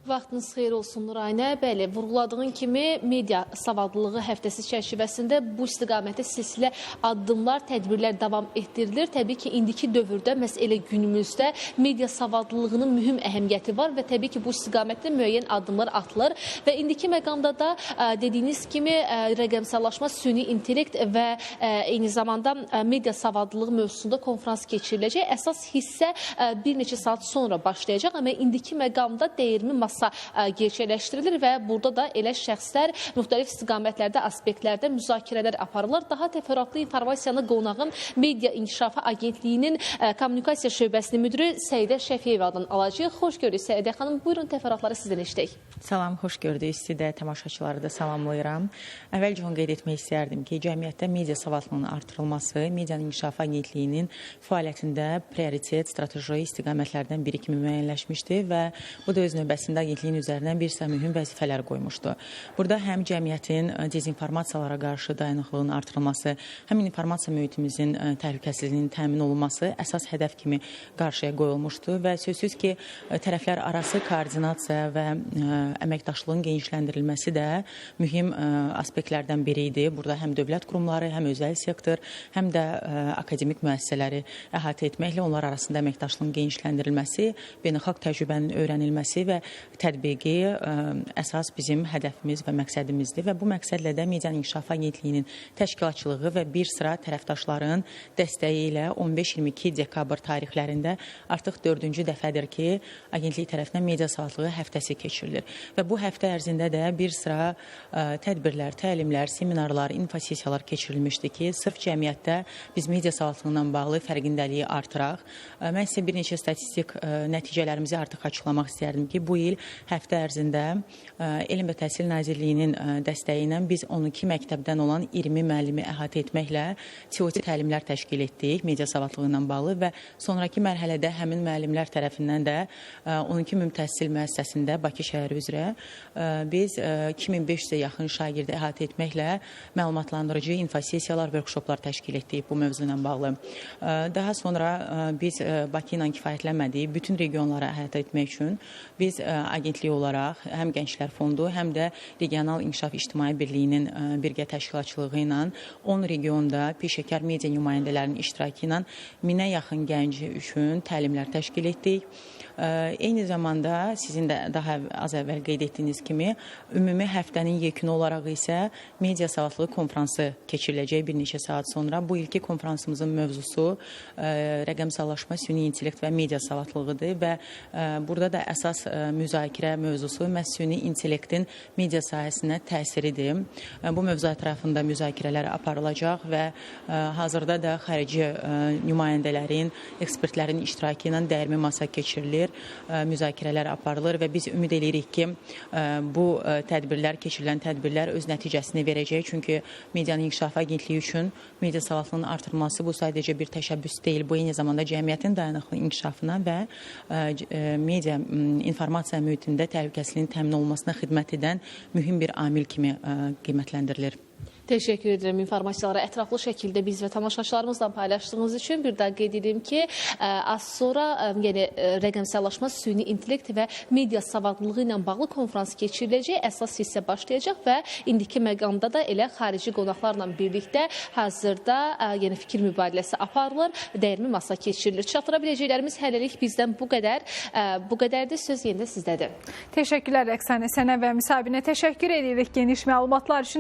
Vaxtınız xeyir olsun Nurayna. Bəli, vurğuladığın kimi media savadlılığı həftəsi çərçivəsində bu istiqamətdə silsilə addımlar, tədbirlər davam etdirilir. Təbii ki, indiki dövrdə, məhz elə günümüzdə media savadlılığının mühüm əhəmiyyəti var və təbii ki, bu istiqamətdə müəyyən addımlar atılır. Və indiki məqamda da dediyiniz kimi rəqəmsallaşma, süni intellekt və eyni zamanda media savadlılığı mövzusunda konfrans keçiriləcək. Əsas hissə bir neçə saat sonra başlayacaq, amma indiki məqamda dəyirmi masa gerçəkləşdirilir və burada da elə şəxslər müxtəlif istiqamətlərdə, aspektlərdə müzakirələr aparılır. Daha təfərrüatlı informasiyanı qonağım Media İnkişafı Agentliyinin Kommunikasiya Şöbəsinin müdiri Səidə Şəfiyevadan alacağıq. Xoş gördük Səidə xanım. Buyurun, təfərrüatları sizdən eşidək. Salam, xoş gördük. Sizi də, tamaşaçıları da salamlayıram. Əvvəlcə onu qeyd etmək istəyərdim ki, cəmiyyətdə media savadlılığının artırılması Medianın İnkişafı Agentliyinin fəaliyyətində prioritet, strateji istiqamətlərdən biri kimi müəyyənləşmişdi və bu da öz növbəsində agentliyin üzərindən bir sıra mühüm vəzifələr qoymuşdu. Burada həm cəmiyyətin dezinformasiyalara qarşı dayanıqlığının artırılması, həm informasiya mühitimizin təhlükəsizliyinin təmin olunması əsas hədəf kimi qarşıya qoyulmuşdu və sözsüz ki, tərəflər arası koordinasiya və əməkdaşlığın genişləndirilməsi də mühüm aspektlərdən biri idi. Burada həm dövlət qurumları, həm özəl sektor, həm də akademik müəssisələri əhatə etməklə onlar arasında əməkdaşlığın genişləndirilməsi, beynəlxalq təcrübənin öyrənilməsi və tətbiqi əsas bizim hədəfimiz və məqsədimizdir və bu məqsədlə də Medianın İnkişafı Agentliyinin təşkilatçılığı və bir sıra tərəfdaşların dəstəyi ilə 15-22 dekabr tarixlərində artıq 4-cü dəfədir ki, agentlik tərəfindən media savadlılığı həftəsi keçirilir və bu həftə ərzində də bir sıra tədbirlər, təlimlər, seminarlar, infosessiyalar keçirilmişdi ki, sırf cəmiyyətdə biz media savadlılığından bağlı fərqindəliyi artıraq. Mən sizə bir neçə statistik nəticələrimizi artıq açıqlamaq istəyərdim ki, bu il həftə ərzində Elm və Təhsil Nazirliyinin dəstəyi ilə biz 12 məktəbdən olan 20 müəllimi əhatə etməklə TOT təlimlər təşkil etdik media savadlılığı ilə bağlı və sonraki mərhələdə həmin müəllimlər tərəfindən də 12 ümumi təhsil müəssisəsində Bakı şəhəri üzrə biz 2500-ə yaxın şagirdi əhatə etməklə məlumatlandırıcı infosessiyalar, workshoplar təşkil etdik bu mövzu ilə bağlı. Daha sonra biz Bakı ilə kifayətlənmədik, bütün regionları əhatə etmək üçün biz agentlik olaraq həm Gənclər Fondu, həm də Regional İnkişaf İctimai Birliyinin birgə təşkilatçılığı ilə 10 regionda peşəkar media nümayəndələrinin iştirakı ilə 1000-ə yaxın gənc üçün təlimlər təşkil etdik. Eyni zamanda sizin də daha az əvvəl qeyd etdiyiniz kimi ümumi həftənin yekunu olaraq isə media savadlılığı konfransı keçiriləcək bir neçə saat sonra. Bu ilki konfransımızın mövzusu rəqəmsallaşma, süni intellekt və media savadlılığıdır və burada da əsas müzakirə mövzusu məhz süni intellektin media sahəsinə təsiridir. Bu mövzu ətrafında müzakirələr aparılacaq və hazırda da xarici nümayəndələrin, ekspertlərin iştirakı ilə dəyirmi masa keçirilir, müzakirələr aparılır və biz ümid edirik ki, bu tədbirlər, keçirilən tədbirlər öz nəticəsini verəcək. Çünki Medianın İnkişafı Agentliyi üçün media savadlılığının artırılması bu sadəcə bir təşəbbüs deyil, bu eyni zamanda cəmiyyətin dayanıqlı inkişafına və media informasiya mühitində təhlükəsizliyin təmin olunmasına xidmət edən mühüm bir amil kimi qiymətləndirilir. Təşəkkür edirəm informasiyaları ətraflı şəkildə biz və tamaşaçılarımızla paylaşdığınız üçün. Bir daha qeyd edim ki, az sonra yəni rəqəmsallaşma, süni intellekt və media savadlılığı ilə bağlı konfrans keçiriləcək. Əsas hissə başlayacaq və indiki məqamda da elə xarici qonaqlarla birlikdə hazırda yəni fikir mübadiləsi aparılır, dəyirmi masa keçirilir. Çatdıra biləcəklərimiz hələlik bizdən bu qədər. Bu qədərdir. Söz yenə də sizdədir. Təşəkkürlər Rəqsanə, sənə və müsahibinə təşəkkür edirik geniş məlumatlar üçün.